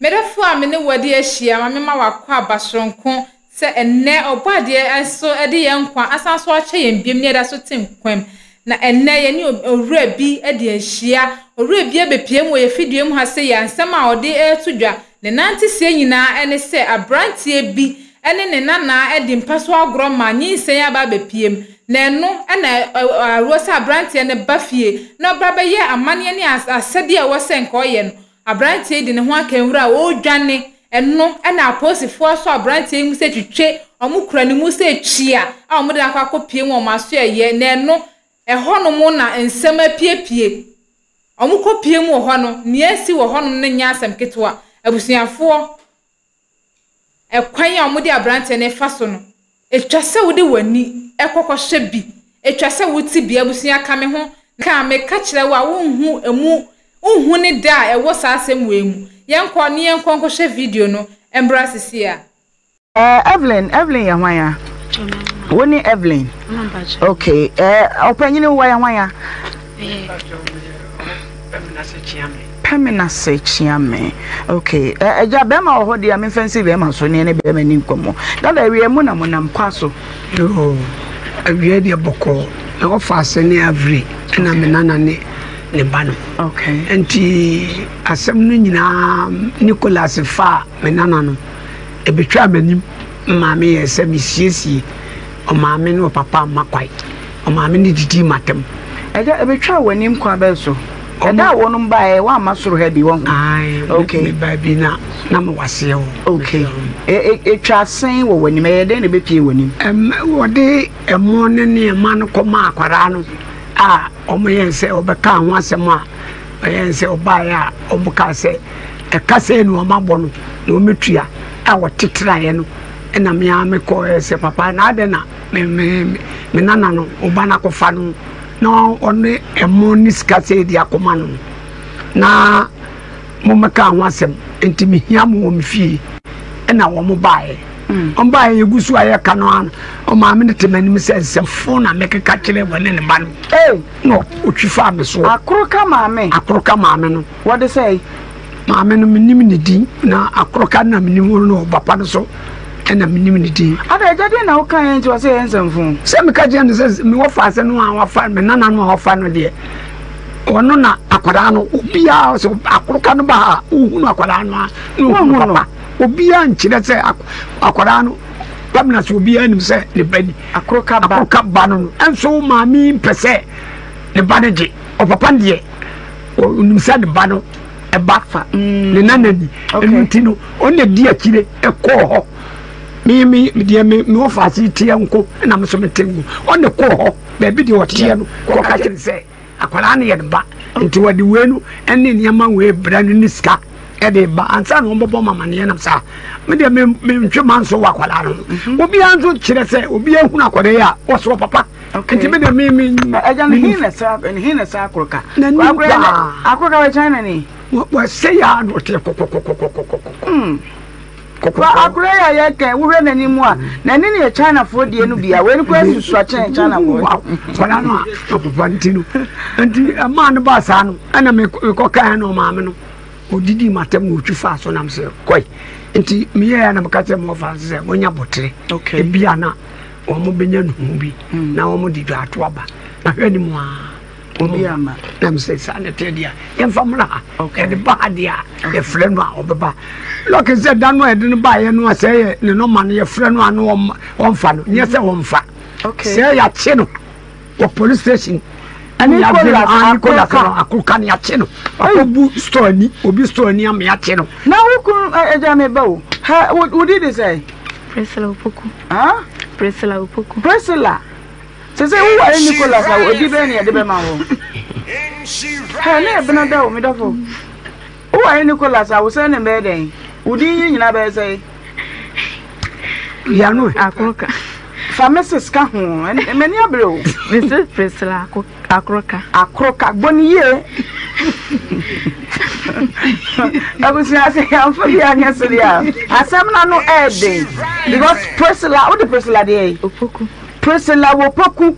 Me dɔfo a me ne wo adi ahyia, ma memma w'akwaaba soronko sɛ ɛnnɛ Ɔbɔadeɛ nso de yɛn nkwa asan so akyɛ yɛn biom na yɛda so te nkwa mu. Na ɛnnɛ yɛne owura bi adi ahyia. Owura bi abɛpue mu wɔ yɛn fidua mu ha sei a nsɛm a ɔde reto dwa, ne nanteseɛ nyinaa ne sɛ aberanteɛ bi ne ne nana adi mpa so agorɔ ma nyinsɛn aba abɛpue mu. Na ɛno na ɛwɔ sɛ aberanteɛ no ba fie na ɔba bɛyɛ amanneɛ ne asɛdeɛ a ɛwɔ sɛ nka ɔyɛ no. Aberanteɛ yi de ne ho aka nwura a ɔredwane, ɛno na apolisifoɔ asɔ aberanteɛ yi mu sɛ twitwe, wɔkura ne mu sɛ twia a wɔde no akɔ akɔpue wɔn asoɛeɛ, na ɛno, ɛhɔnom na nsɛm apiepie. Wɔkɔpue mu wɔ hɔ no, nea asi wɔ hɔnom no nyɛ asɛm ketewa. Abusuafoɔ. Ɛkwan a wɔde aberanteɛ no refa so no, ɛtwa sɛ wode w'ani kɔ kɔhwɛ bi. Ɛtwa sɛ wote bi. Abusua, ka me ho. Ka a meka kyerɛ wo a wonhu ɛmu, wonhu ne dɛ a ɛwɔ saa asɛm wei mu. Yɛnkɔ ne yɛnkɔ nkɔhwɛ video no mbra sisi a. Eh, Evelyn, Evelyn yɛ hwan a? Wo ne Evelyn? Okay, eh, ɔpanyini wo yɛ hwan a? Pɛmenase Kyeame. Okay, agya bɛrima wɔ hɔ deɛ a memfa nsi bɛrima so ne ɛne bɛrima ni nkɔmmɔ. Dada awia mu na mo nam kwa so. Yoo, awia deɛ bɔkɔɔ. Na wɔfa ase ne aviri ɛna me nana ne ne ba no. Okay. Nti asɛm no nyinaa Nicholas faa me nana no. Ebetwaa m'anim maame yɛɛ sɛ mesiesie ɔmaame ne ɔpapa amma kwae. Ɔmaame no didii m'atam. Agya, ebetwaa w'anim kwan bɛn so? Ɛda a wɔnom baeɛ, woamma soro ha bi, wahu? Ae, Okay. mebaa bi na na mewɔ aseɛ hɔ. Okay. E, e, etwaa sɛn wɔ w'anim? Ɛyɛɛ dɛn na ebepie w'anim? Ɛm, wɔde ɛmo ne nneɛma no kɔmaa akwadaa no a wɔyɛɛ sɛ wɔbɛkaa ho asɛm a ɔyɛɛ sɛ ɔbaeɛ a wɔkaa sɛ ɛka sɛ na wɔabɔ no na wɔmɛtua a wɔte traeɛ no ɛna me ara mekɔɛ sɛ papa na adɛn na me me me nana no ɔba no akɔfa no na ɔne ɛmo ne sika sɛ de akɔma no na mommɛka ho asɛm nti mehia mo wɔ me fie ɛna wɔn baeɛ wɔn baeɛ yɛgu so a yɛka no ano ɔmaame no te m'anim sɛ nsɛmfo na mekeka kyerɛ wɔne ne ba no na ɔtwi faa me soɔ. Akoroka maame. Akoroka maame no. Wɔde sɛe. Maame no menim ne din na akoroka na menim no na ɔba no so ɛna menim ne din. Ada agya deɛ na woka yɛn nti ɔsɛ yɛn nsɛmfo. Sɛ meka kyerɛ no sɛ mewɔ fa sɛ no a wafa me nana no a wafa no deɛ ɔno na akwadaa no obiara sɛ akoroka no ba ha wohunu akwadaa no a na ohunu papa obiara nkyerɛ sɛ akwadaa no Kwabena sɛ obiara nim sɛ ne ba ni. Akoroka ba. Akoroka ba no no. Ɛnso wo maame yi mpɛ sɛ ne ba no gye. Ɔpapa no deɛ ɔnim sɛ ne ba no ɛba fa mm. ne nana ni. Ɛno nti no ɔno na di akyire ɛkɔɔ hɔ. Me me deɛ me me wɔ faase teɛ nko ɛna me so me te nko. Ɔno kɔɔ hɔ baabi deɛ ɔteɛ no kɔka kyerɛ sɛ. Akwadaa no yɛ ne ba, nti wɔde wei no ne nneɛma wei brɛ no ne sika de ba ansa na wɔbɛbɔ ma amaneɛ nam saa. Me deɛ mentwe ma nso wɔ akwadaa no ho. Mhm. Obiara nso kyerɛ sɛ obiara hunu akwadaa yi a wɔsɔ papa. Nti me deɛ me me. Ɛgya no hin na saa hin na saa akoroka. N'anim paa. Akoroka wɔ China ni. Wɔsɛ yɛ a na ɔte kɔkɔkɔkɔkɔkɔ. Hmm. Kɔkɔɔ. Akora yi a yɛka yi, wohwɛ n'anim a, n'ani no yɛ Chinafoɔ deɛ no bi a, wei no koraa susua kyɛn Chinafoɔ. Akwadaa no a ɔpopa nti no, nti ɛmaa no baa saa no, ɛna mekɔ kaeɛ na ɔmaame no, ɔdidi m'atam na ɔtwi faa so nam sɛ kɔe. Nti meyɛɛ na meka kyerɛ mɔfa no sɛ wɔnya bɔtere, ebi a na wɔn bɛnya nuhu bi na wɔn de dwaato aba. Na hwɛ ne mu a. Obi ama. Na me sɛ saa na ɛteɛ deɛ a yɛmfa mmra ha. Yɛde ba ha deɛ a yɛfrɛ no a ɔbɛba. Lɔke sɛ da no a yɛde no baeɛ no a sɛ yɛ ne nɔma no yɛfrɛ no a no ɔmfa no nyɛ sɛ ɔmfa. Sɛ yɛakye no wɔ police station ɛne yɛagye no a Nicholas no akoroka no yɛakye no wakɔbu store ani obi store ani ama yɛakye no. Na wo kunu agya me ba o. Ha wo di de sɛ? Priscilla Opoku. Ah? Priscilla Opoku. Priscilla. Sese wo ware Nicholas a odi bɛn na yɛde bɛma wo? Hɛ ne ebena da o me dɔfo. Wo ware Nicholas a wo sɛ ne bɛyɛ dɛn? Wo din yi nyinaa bɛyɛ sɛn? Yano. Akroka. Fa Mrs. ka ho. M'ani abere o. Mrs. Priscilla Akroka. Akroka bɔ ne yie. Abusua sɛ yɛamfa bi anyɛ sere a asɛm no ano ɛɛden because Priscilla wode Priscilla deɛ yi? Opoku. Priscilla Wopoku,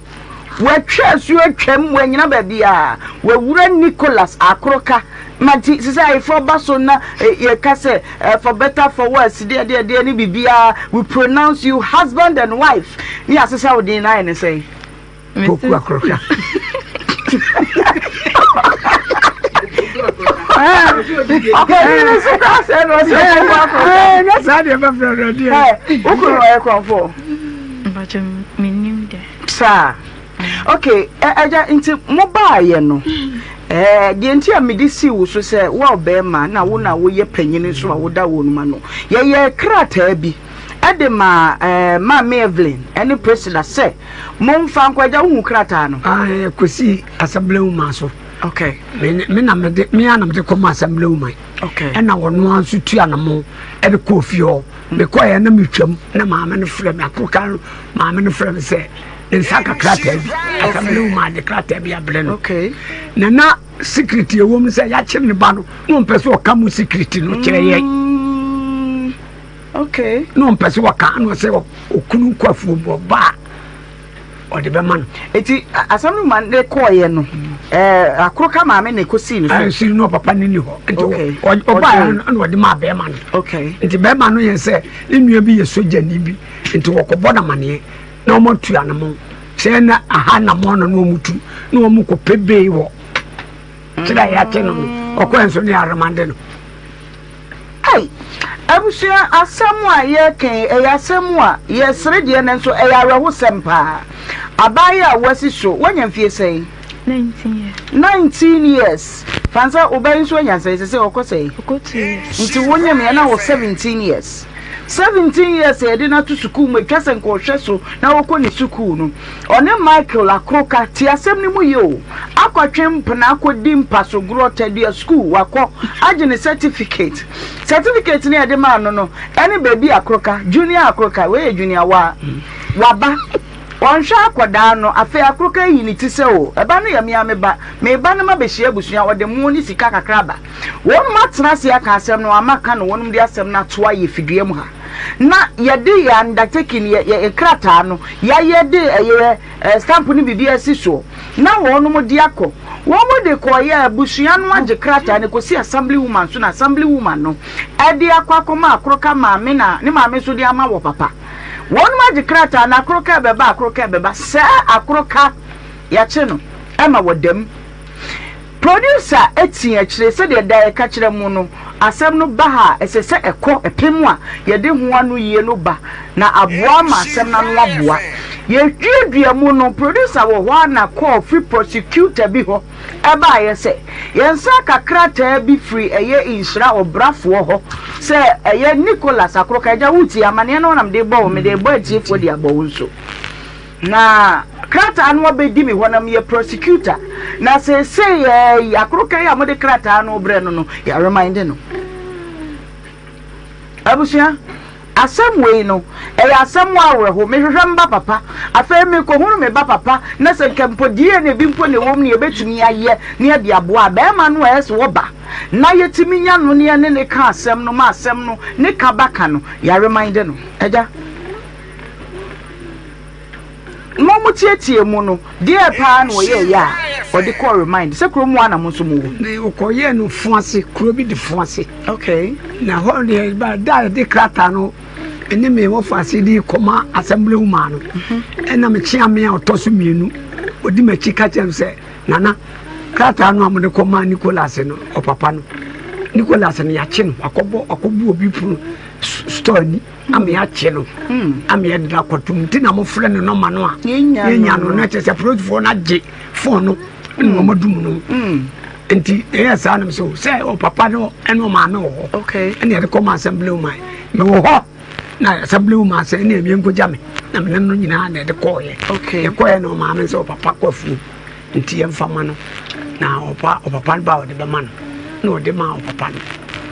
Watwa asuo atwam, wannyina baabiara. Wawura Nicholas Akoroka Ma nti sɛ sɛ ayeforɔ ba so na yɛka sɛ for better for worse deɛ deɛ deɛ ne biribiara we pronounce you husband and wife ne yɛasesa wo din no ayɛ ne sɛn? Poku akorɔka. Ɔpanyin so kora sɛ na ɔsɛ poku akorɔka. Ɛnyɛ saa deɛ bɛfrɛ no deɛ. Wo kunu ɔyɛ korɔmfoɔ? Mpakyɛ mennim deɛ. Saa. Ok, agya, nti mobaeɛ no, eh, deɛ nti a mede sii wo so sɛ wo a ɔbarima na wo na woyɛ panyin nso a woda wɔn ano. Yɛyɛɛ krataa bi de maa eh, Maame Evelyn ne Priscilla sɛ momfa nkɔ. Agya, wohu krataa no? Ah, kɔsii Assembly Woman so. Ok. Me, me na mede, me ara na mede kɔma Assembly Woman. Ok. Ɛna wɔn ara nso tua na mo de kɔɔ fie hɔ. Mekɔeɛ na metwam na maame no frɛ me, akoroka no maame no frɛ me sɛ ne nsa ka krataa bi assembly woman de krataa bi abrɛ no na na secret ɛwɔ mu sɛ yɛakyere ne ba no na ɔmpɛ sɛ ɔka mu secret no kyerɛ yɛn mm, na ɔmpɛ sɛ ɔka na ɔsɛ ɔkunu nkɔ afuo mu ɔba a ɔde bɛma no eti assembly woman de kɔɔyɛ no ɛɛ akoro ka maame na ekosi ne so ɛsi no papa ne ni hɔ nti ɔbaa na ɔde maa bɛrima no nti bɛrima no yɛ sɛ ne nua bi yɛ sogyani bi nti wɔkɔbɔ no amaneɛ na wɔn atu anamɔn sɛ na aha anamɔn no na wɔn tu na wɔn kɔ pɛ bee wɔ kyerɛ a yɛate no no ɔkɔ nso ne aremande no. Ei, abusua asɛm a yɛreka yi, ɛyɛ asɛm a yɛsere deɛ nanso ɛyɛ awerɛhosɛm paa. Abaayewa a woasi so, woanya mfie sɛn? 19 years. 19 years. Fa sɛ wo ba yi nso anya sɛn? Sɛ sɛ ɔkɔ sɛn? Ɔkɔ 2 years. Nti wonyem yɛ na wɔ 17 years. 17 years a yɛde no ato sukuu mu, etwa sɛ nka ɔhwɛ so na ɔkɔ ne sukuu no. Ɔne Michael Akroka, tie asɛm no mu yie o, akɔtwe mpena akɔdi mpasogorɔ, tadua sukuu, wakɔ agye ne certificate. Certificate no a yɛde maa no no, ɛne Baby Akroka, Junior Akroka, wei yɛ Junior Waa, waba. Ɔnhwɛ akwadaa no, afei Akroka ayi ne ti sɛ o, ɛba no yɛ me ara me ba, meba na mabɛhyia abusua, ɔde mo ne sika kakra aba. Wɔnom atena ase aka asɛm no, ama ka na wɔnom de asɛm no ato ayɛ fidua mu ha. Na yɛde yɛ undertaking, yɛ yɛ krataa no, yɛayɛ de ɛyɛ stamp ne biribi asi soɔ, na wɔnom de akɔ. Wɔn de kɔeɛ a, abusua no agye krataa no kɔsi assembly woman so na assembly woman no de akɔ akɔma Akoroka maame na ne maame nso de ama wɔ papa. Wɔnom agye krataa no, Akoroka ɛbɛba, Akoroka ɛbɛba, sɛɛ Akoroka yɛakye no ma wɔda mu. Producer tee akyire, sɛdeɛ daa yɛka kyerɛ mo no, asɛm no ba ha a, ɛsɛ sɛ ɛkɔ ɛpem a yɛde ho anoyie no ba na aboa ama asɛm no ano aboa. Yɛduadua mu no, producer wɔ hɔ ara na call firi prosecutor bi hɔ baeɛ sɛ, yɛn nsa aka krataa bi firi ɛyɛ Nhyira ɔbrafoɔ hɔ sɛ ɛyɛ Nicholas Akoroka, agya woretie, amaneɛ no na mede rebɔ wo, mede rebɔ atiefoɔ de abɔ wo nso. Na krataa no abɛdi me hɔ na meyɛ prosecutor na seesei ɛɛ akoroka yi a mode krataa no brɛ no no yɛareminde no. Abusua, asɛm wei no ɛyɛ asɛm a awerɛho. Mehwehwɛ me ba papa, afei mekɔhunu me ba papa na sɛ nka mpo DNA bi mpo na ɛwɔ mu na yɛbɛtumi ayɛ na yɛde aboa a, barima no a ɛyɛ sɛ ɔba na yɛtumi nya no na yɛne no ka asɛm no ma asɛm no ne ka ba ka no, yɛareminde no. Agya. Ma ɔmo tietie mu no, deɛ paa na ɔyɛɛyɛ a ɔde kɔɔ remind? Sɛ kurom hɔ a na mo nso mo wɔ? Me ɔkɔyɛɛ no Fuase, kuro bi de Fuase. Okay. Na hɔ deɛ ba da a yɛde krataa no ne me wɔ Fuase de kɔma assembly woman no, mhm. ɛna me kyea me a ɔtɔ so mmienu, ɔdi m'akyi ka kyerɛ me sɛ, Nana, krataa no a mode kɔma Nicholas no, ɔpapa no, Nicholas no yɛakye no, wakɔbɔ wakɔbu obi pono store ni. ama yɛakye no ama yɛde no akɔtom nti na mofrɛ no nɔma no a yɛnya no na kyerɛ sɛ polisifoɔ no agye fon no ne wɔn adum no nti ɛyɛ saa nom so sɛ ɔpapa no ɛne ɔmaame wɔ hɔ ɛne yɛde kɔma assembly woman mewɔ hɔ na assembly woman sɛ ɛne ɛmie nkɔgya me na mene no nyinaa na ɛde kɔɔyɛ yɛkɔɛ na ɔmaame sɛ ɔpapa kɔ afuo Nti yɛmfa ma no na ɔpa ɔpapa no ba a ɔde bɛma no na ɔde maa ɔpapa no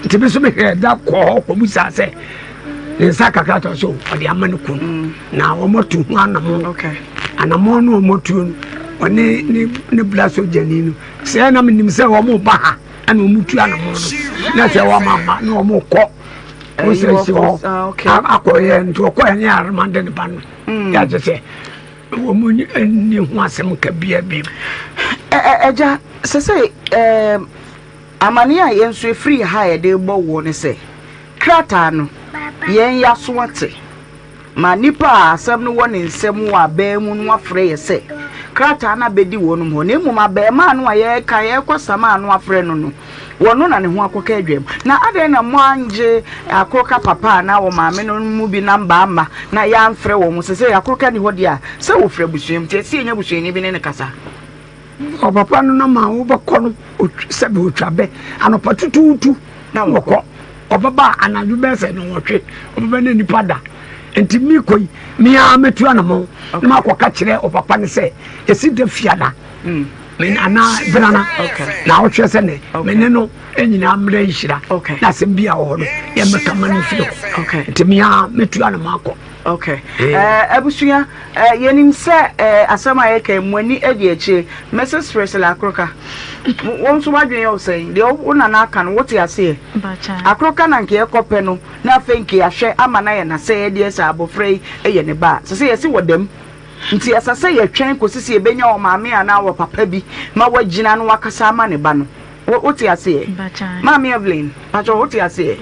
nti me nso mehwɛɛ da kɔɔ hɔ kɔbusaa sɛ ne nsa kakra tɔ so ɔde ama no kunu mm. na wɔatu ho anamɔ anamɔ no wɔatuo no ɔne ne ne bla sogyani no sɛ na menim sɛ wɔn ba ha ɛna wɔn tu anamɔ no na sɛ wɔn ama na wɔn kɔ wɔn sɛ si hɔ ah, akɔyɛ nti ɔkɔyɛ ne aremande ne ba no mm. yɛ sɛ Wɔn nni ho asɛm ka bia bi. Agya, sɛ sɛ ɛɛm. Amaneɛ a yɛn nso ɛfiri ha a yɛde rebɔ woɔ ne sɛ, krataa no, yɛn yɛaso ate. Ma nipa a asɛm no wɔ ne nsam wɔ abɛn mu no afrɛ yɛ sɛ, krataa no abɛdi wɔnom hɔ, na mmom abarimaa no a yɛreka yɛrekɔ sama ano afrɛ no no, wɔno na ne ho akɔka adwam. Na adɛn na moangye Akoroka papa anaa ɔmaame no mu bi namba amma na yɛamfrɛ wɔn? Sesei Akoroka nni hɔ deɛ a, sɛ wɔfiri abusua mu, nti ɛsɛ sɛ yɛnya busuani bi ne no kasa. Ɔpapa no nam a wobɛkɔ no, sɛbe otwa bɛ anɔpa tutuutu na wɔkɔ. Ɔbɛba anadwo bɛyɛ sɛ nnɔnwɔtwe, ɔbɛba na nnipa da. Nti mekɔ yi, me ara mɛtu anamɔn na makɔka kyerɛ ɔpapa no sɛ, ɛsi da fiada mm. anaa benana na ɔkyerɛ sɛ ne me ne no nyinaa mmerɛ nhyira na asɛm bi a wɔ hɔ no yɛmmɛka ma no mfiri hɔ. Nti me ara mɛtu anamɔn akɔ. Okay. Eh, abusua, eh, yɛnim sɛ eh, asɛm a yɛka yi, mo ani adi akyire. Mrs. Priscilla Akroka, wo nso w'adwene yɛ wo sɛn? Deɛ wo nana aka no, wote aseɛ? Akroka na nka yɛkɔpɛ no, na afei nka yɛahwɛ ama no ayɛ n'asɛyɛdeɛ sɛ abɔfra yi yɛ ne ba a. Sɛ sɛ yɛse wɔ dɛm. Nti ɛsɛ sɛ yɛtwɛn kɔsi sɛ yɛbɛnya ɔmaame anaa ɔpapa bi ma wagyina na wakasa ama ne ba no. Wo wote aseɛ? Maame Evelyn, pakyɛ wote aseɛ?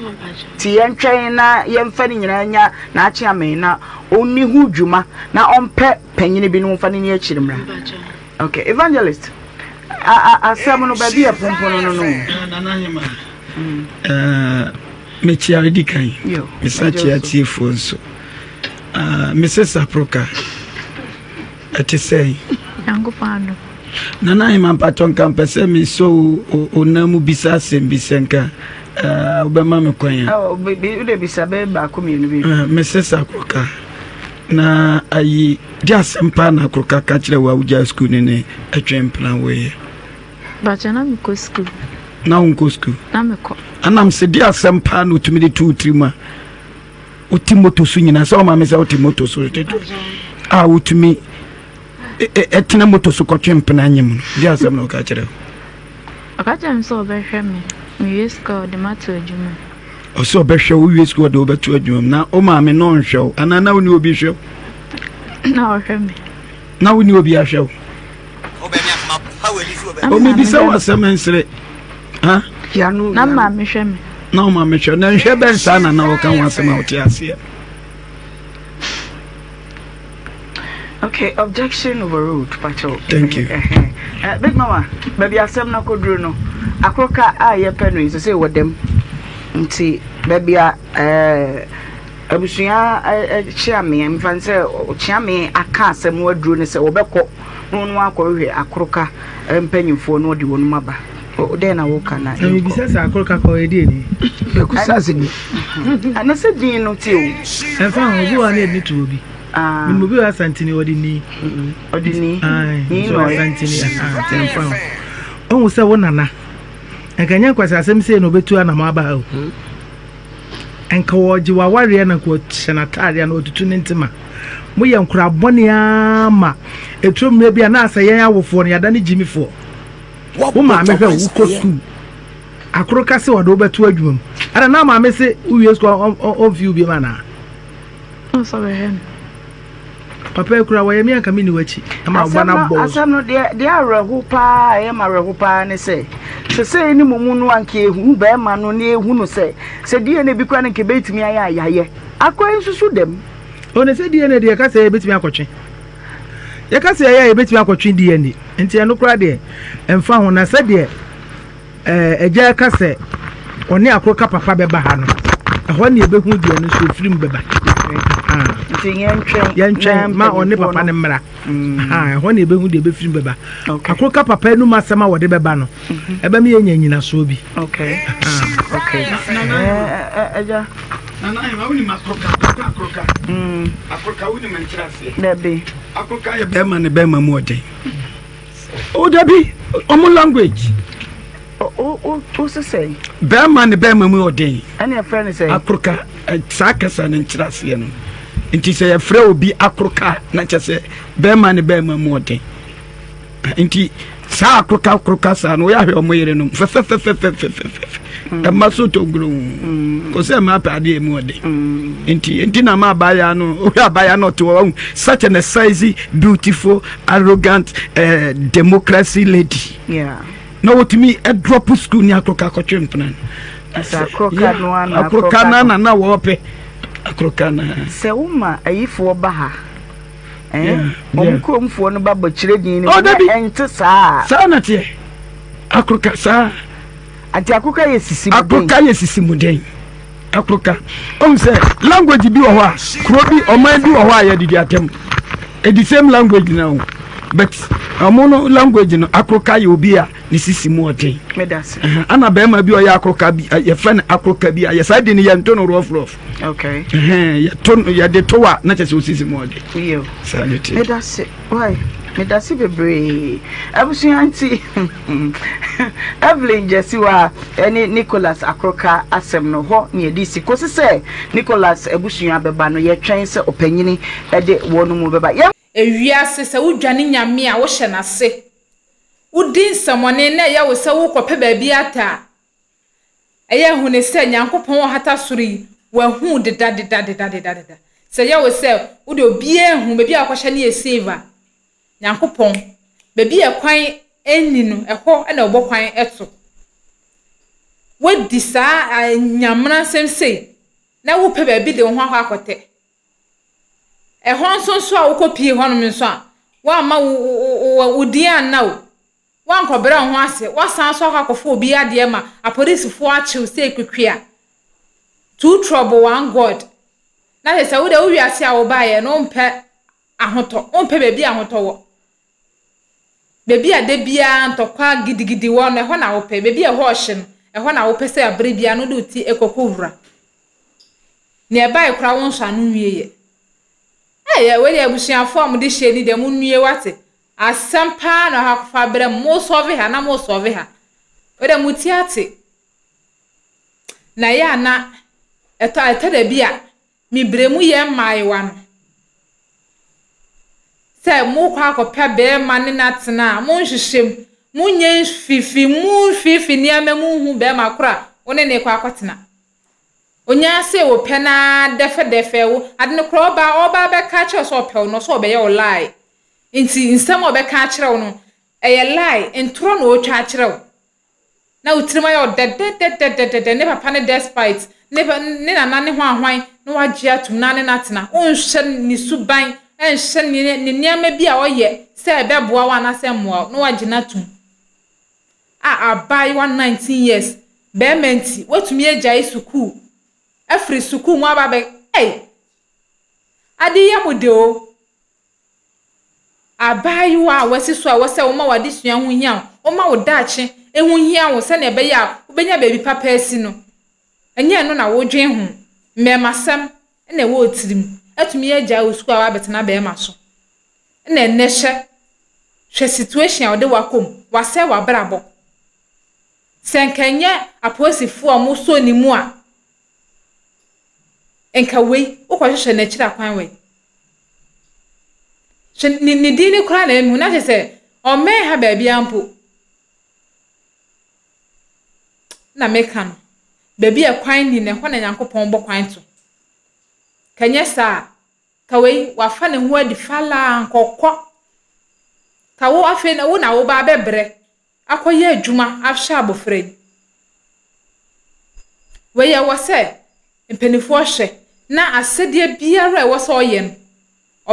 Ti yɛntwɛn na yɛmfa ne nyinaa nya n'akye amee na ɔnni ho dwuma na ɔmpɛ panyini bi na ɔmfa no ni akyiri mmra. Okay, evangelist, asɛm no baabi yɛ pompono no no. Nana Hema, mekyia di kan, mesa kyia tiefoɔ nso. Mrs. Aproka. Ɛte sɛn? Nyankopɔn adom. Nana Ahema mpakyɛ nka mpɛ sɛ mesɔ wo nan mu bisa asɛm bi sɛ nka wobɛma me kwan a. Wode bisa bɛyɛ baako mmienu bi. Mrs. Akroka na ayi de asɛm paa na Akroka ka kyerɛ wo a wogyaa sukuu ne ne ɛtwe mpena woyɛ. Mpakyɛ na mekɔ sukuu. Na wonkɔ sukuu? Na mekɔ. Anam sɛ de asɛm paa na otumi de to wo tirim a wote moto so nyinaa sɛ ɔma me sɛ wote moto so tete a wotumi ɛtena moto so kɔtwe mpena nye mu no de asɛm na ɔka kyerɛ wo ɔka kyerɛ me sɛ ɔbɛhwɛ me mewie sukuu a ɔde mato adwuma mu ɔsɛ ɔbɛhwɛ wo wie sukuu ɔde wobɛto adwuma mu na wo maame na ɔnhwɛ wo anaa na wo ne obi hwɛ wo na ɔhwɛ me na wo ne obi ahwɛ wo Omibisa wo asɛm nsere. Ha? Na maame hwɛ me. Na wo maame hwɛ. Na nhwɛ bɛn saa na na wɔka ho asɛm a wote aseɛ. Okay, objection overruled, Pacho. Thank you. Big Mama, baby asɛm na koduru no. Akroka a yɛpɛ no yi sɛ sɛ wɔ dɛm. Nti baabi a eh Abusua kyeame, mfa no sɛ ɔkyeame aka asɛm no aduro no sɛ wɔbɛkɔ na wɔn akɔhwehwɛ akoroka mpanyinfoɔ na wɔde wɔn aba. Dɛn na woka na Na mebisa sɛ akoroka kɔ ɛdeɛ ni? Bɛkusa ase ni. Ana sɛ din no te o. Ɛmfa ho, obi wɔ hɔ a na yɛde no to obi. Menim obi wɔ Asantini, ɔde ni. Ɔde ni. Ni na ɔyɛ. Asantini, nti ɛmfa ho. Ɔhu sɛ wo nana, nka nyɛ nkwaseasɛm sei na ɔbɛtu anamɔ aba ha o. Nka ɔregye w'awareɛ na nka ɔhyɛ n'ataadeɛ na ɔtutu ne ntoma. Moyɛ nkora bɔne ara ma ɛturo mmerɛ bi a na asɛ yɛn awofoɔ no yɛada ne gyimifoɔ. Wo maame hwɛ wo wokɔ sukuu akoro ka se ɔde wobɛto adwuma mu. Ɛna na maame se wowie sukuu ɔmfi wo biom anaa? Ɔsɔ bɛhwɛ no. Papa yi koraa wɔyɛ me anka menni w'akyi ma wo ba no abɔ wo. Asɛm no deɛ deɛ awerɛho paa ɛyɛ ma awerɛho paa ne sɛ sesei ne momu no anka ehu bɛrima no ne ehu no sɛ sɛ DNA bi koraa no nka ebetumi ayɛ a yɛayɛ akɔ yi nso so dɛm. Ɔne sɛ DNA deɛ yɛka sɛ yɛbɛtumi akɔtwe yɛka sɛ yɛyɛ a yɛbɛtumi akɔtwe DNA nti ɛno koraa deɛ ɛmfa ho na sɛdeɛ Ɛɛ, agya reka sɛ ɔne akoroka papa bɛba ha no, ɛhɔ ne yɛbɛhu deɛ no nso ɛfiri mu bɛba. Nti yɛntwɛn. Yɛntwɛn ma ɔne papa no mmra. Mm. Ɛhɔ ne yɛbɛhu deɛ ɛbɛfiri mu bɛba. Akoroka papa anum asɛm a wɔde bɛba no, mhm. ɛbɛma yɛnya nyinasoɔ bi. Okay. Okay. Agya. Nana Ahema, wonim akoroka, akoroka, akoroka. Mm. Akoroka, wonim nkyerɛaseɛ. Dabi. Akoroka yɛ bɛrima ne bɛrima mu ɔden. O dabi, ɔmo language. O o o sisɛ. Bɛrima ne bɛrima mu ɔden. Ɛna ɛfrɛ ne sɛ. Akoroka saa kasa no nkyerɛ aseɛ no. Nti sɛ yɛfrɛ obi akoroka na kyɛ sɛ bɛrima ne bɛrima mu ɔden. Nti saa akoroka akoroka saa no woyɛ ahwɛ ɔmo yere nom fɛfɛfɛfɛfɛfɛfɛ. Ɛma so tɔ guroo. Kò sɛ ɛma apɛ adeɛ mu ɔden. Nti nti na ma abaayewa no wohwɛ abaayewa no ɔte hɔ such an size beautiful arrogant uh, democracy lady. Yeah. Na wɔtumi drop school ne akoroka akɔtwe mpena no. Akoroka no ana akoroka no ana na wɔpɛ akoroka no. Sɛ woma ayifoɔ ba ha eh, wɔn kuromfoɔ no ba bɔkyerɛ din no oh, na ɛnte saa. Saa na teɛ akoroka saa. Ati akoroka yɛ sisi mu den. Akoroka yɛ sisi mu den. Akoroka ɔn sɛ language bi wɔ hɔ a kuro bi ɔman bi wɔ hɔ a yɛdidi atɛm ɛdi same language na o but ɔmo no language no akoroka yɛ obi a ne sisi mu ɔden ana bɛrima bi ɔyɛ akoroka bi yɛfrɛ no akoroka bi a yɛ saa di no yɛnto no rough rough yɛto no yɛde to a na kyɛ sɛ osisi mu ɔden saa ne te. Medase why medase bebree abusua nti Evelyn Gyasiwa ne Nicholas Akroka asɛm no, hɔ na yɛde si. Kɔsi sɛ Nicholas abusua bɛba no, yɛtwɛn sɛ ɔpanyini de wɔn mu bɛba. Yɛn. Ewiase, sɛ wodwane Nyame a, wohyɛ n'ase. Wodi nsɛmɔne na ɛyɛ wo sɛ worekɔpɛ baabi atɛ a, ɛyɛ hu ne sɛ Nyankopɔn a ɔhata soro yi, wahu wo deda deda deda deda deda. Sɛ ɛyɛ wo sɛ wode obiara nhu, baabi a wokɔhyɛ no yɛ safe a, Nyankopɔn, baabi a kwan nni no, ɛhɔ na ɔbɔ kwan to. Woadi saa nyamena nsɛm sei, na wopɛ baabi de wo ho akɔ akɔtɛ. Ɛhɔ nso nso a wokɔpie hɔnom nso a, woamma wo, wo, wo, wo din anna o. Woankɔbrɛ wo ho ase, woasan nso akɔ akɔfa obi adeɛ ma apolisifoɔ akye wo sɛ kwikwi a. Two trouble, one God. Na kyerɛ sɛ wo deɛ wo wiase a wobaeɛ no wompɛ ahotɔ. Wompɛ baabi a ahotɔ wɔ. Baabi a da biara ntɔkwa gidigidi wɔ no, ɛhɔ na wopɛ. Baabi a ɛhɔ rehye no, ɛhɔ na wopɛ sɛ bere biara no wode wo ti kɔkɔwura. Nea ɛbae koraa wo nsɔ ano nwieeɛ. Ɛyɛ wei deɛ abusuafoɔ a mode hyɛ ni deɛ monnue wate. Asɛm paa na ɔha akɔfa abrɛ mo. Mosɔve ha na mosɔve ha. Wei deɛ mo ti ate. Na ɛyɛ a na ɛtɔ ɛtɔ da bi a Me brɛ mu yɛ mmaayewa no. Sɛ mokɔ akɔpɛ barima ne no atena a, monhwehwɛ mu. Monyɛ mfifi, momfifi nneɛma mu nhu barima koro a wo ne no rekɔ akɔtena. Onyaa sɛ wopɛ no ara dɛfɛdɛfɛ wo. Ade no koraa ɔba ɔba abɛka akyerɛ wo sɛ ɔpɛ wo no, ɔsɛ ɔbɛyɛ wo lie. Nti nsɛm a ɔbɛka akyerɛ wo no, ɛyɛ lie, ntorɔ na ɔretwa akyerɛ wo. Na wo tirim ayɛ wo dɛdɛdɛdɛdɛdɛ, ne papa ne despite, ne pa ne nana ne hwan hwan na wagye atom na ne no atena. Wonhwɛ ne suban, ɛnhwɛ ne ne nneɛma bi a ɔyɛ sɛ ɛbɛboa wo anaasɛ ɛmmoa wo na wagye no atom. A abaayewa 19 years, barima nti, woatumi agyae sukuu, afiri sukuu mu aba abɛ, ei! Ade yɛ mo dɛ o. Abaayewa a woasi so a ɛwɔ sɛ woma w'adesua ho hia wo, woma wo daakye ho hia wo sɛnea ɛbɛyɛ a wobɛnya baabi papa asi no, ɛnyɛ ɛno na wodwen ho. Mmarimasɛm na ɛwɔ wo tirim. Atumi agyae wo sukuu a woabɛtena barima so. Ɛna ɛnnɛ hwɛ, hwɛ situation a wɔde wo akɔ mu. Wɔasɛe w'abrabɔ. Sɛ anka ɛnyɛ apolisifoɔ a wɔsɔɔ ne mu a, Nka wei, wokɔhwehwɛ no akyiri akwan wai? Hwɛ, ne, ne din no koraa na ɛmmu, na kyerɛ sɛ ɔmmɛn ha baabiara mpo. Na meka no, baabi a kwan nni no, ɛhɔ na Nyankopɔn bɔ kwan to. Ka nyɛ saa a, ka wei, wafa ne ho adi falaa, nkɔkɔ. Ka wo afei na wo na wo ba abɛbrɛ. akɔyɛ adwuma ahwɛ abɔfra yi. Wei ɛwɔ sɛ mpanimfoɔ hwɛ na asɛdeɛ biara a ɛwɔ sɛ ɔyɛ no,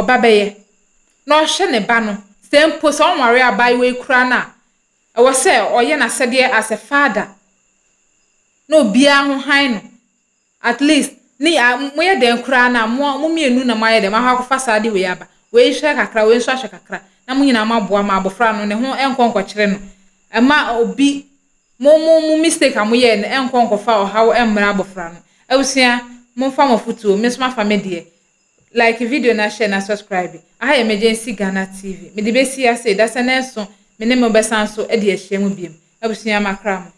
ɔba bɛyɛ. Na ɔhwɛ ne ba no, sɛ mpo sɛ ɔnware abaayewa yi koraa no a, ɛwɔ sɛ ɔyɛ n'asɛdeɛ as a father na obiara ho hann no. At least ne a moyɛ dɛn koraa no a mo mo mmienu na moayɛ dɛn moakɔ akɔfa saa ade wei aba. Wei hwɛ kakra, wei nso ahwɛ kakra na mo nyinaa moaboa ma abɔfra no ne ho nkɔ nkɔkyere no. Mma obi mo mo mo mistake a moyɛɛ no nkɔ nkɔfa ɔhaw mmrɛ abɔfra no. Abusua, momfa mo afotuo, me nso mafa me deɛ. Like video na share na subscribe. Aha yɛ Emergency Ghana TV. Mede bɛsi ha sei, dasɛ nanso me ne mo bɛsan so de ahyia mu biom. Abusua, makra mo.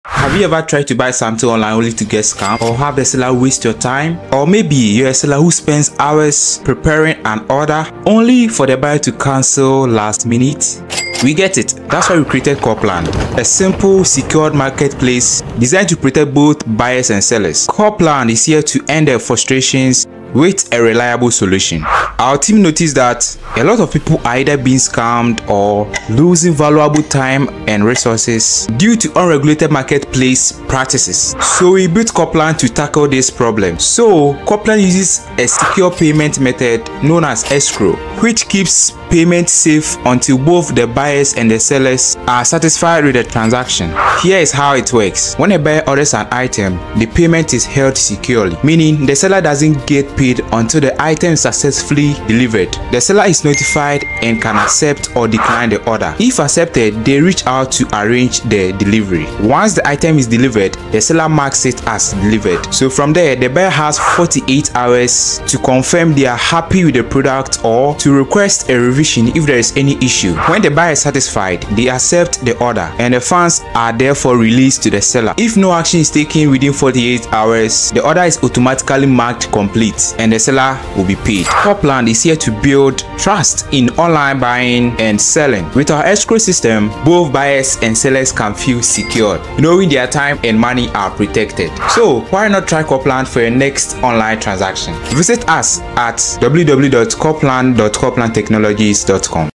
Have you ever tried to buy something online only to get scammed or have the seller waste your time? Or maybe you're a seller who spends hours preparing an order only for the buyer to cancel last minute? We get it. That's why we created Corplan, a simple, secured marketplace designed to protect both buyers and sellers. Corplan is here to end their frustrations. with a reliable solution. Our team noticed that a lot of people are either being scammed or losing valuable time and resources due to unregulated marketplace practices. So we built Copland to tackle this problem. So Copland uses a secure payment method known as escrow, which keeps payment safe until both the buyers and the sellers are satisfied with the transaction. Here is how it works. When a buyer orders an item, the payment is held securely, meaning the seller doesn't get paid until the item is successfully delivered. The seller is notified and can accept or decline the order. If accepted, they reach out to arrange the delivery. Once the item is delivered, the seller marks it as delivered. So from there, the buyer has 48 hours to confirm they are happy with the product or to request a revision if there is any issue. When the buyer is satisfied, they accept the order and the funds are therefore released to the seller. If no action is taken within 48 hours, the order is automatically marked complete and the seller will be paid. Copland is here to build trust in online buying and selling. With our escrow system, both buyers and sellers can feel secured, knowing their time and money are protected. So why not try Copland for your next online transaction? Visit us at www.copland.coplandtechnologies.com.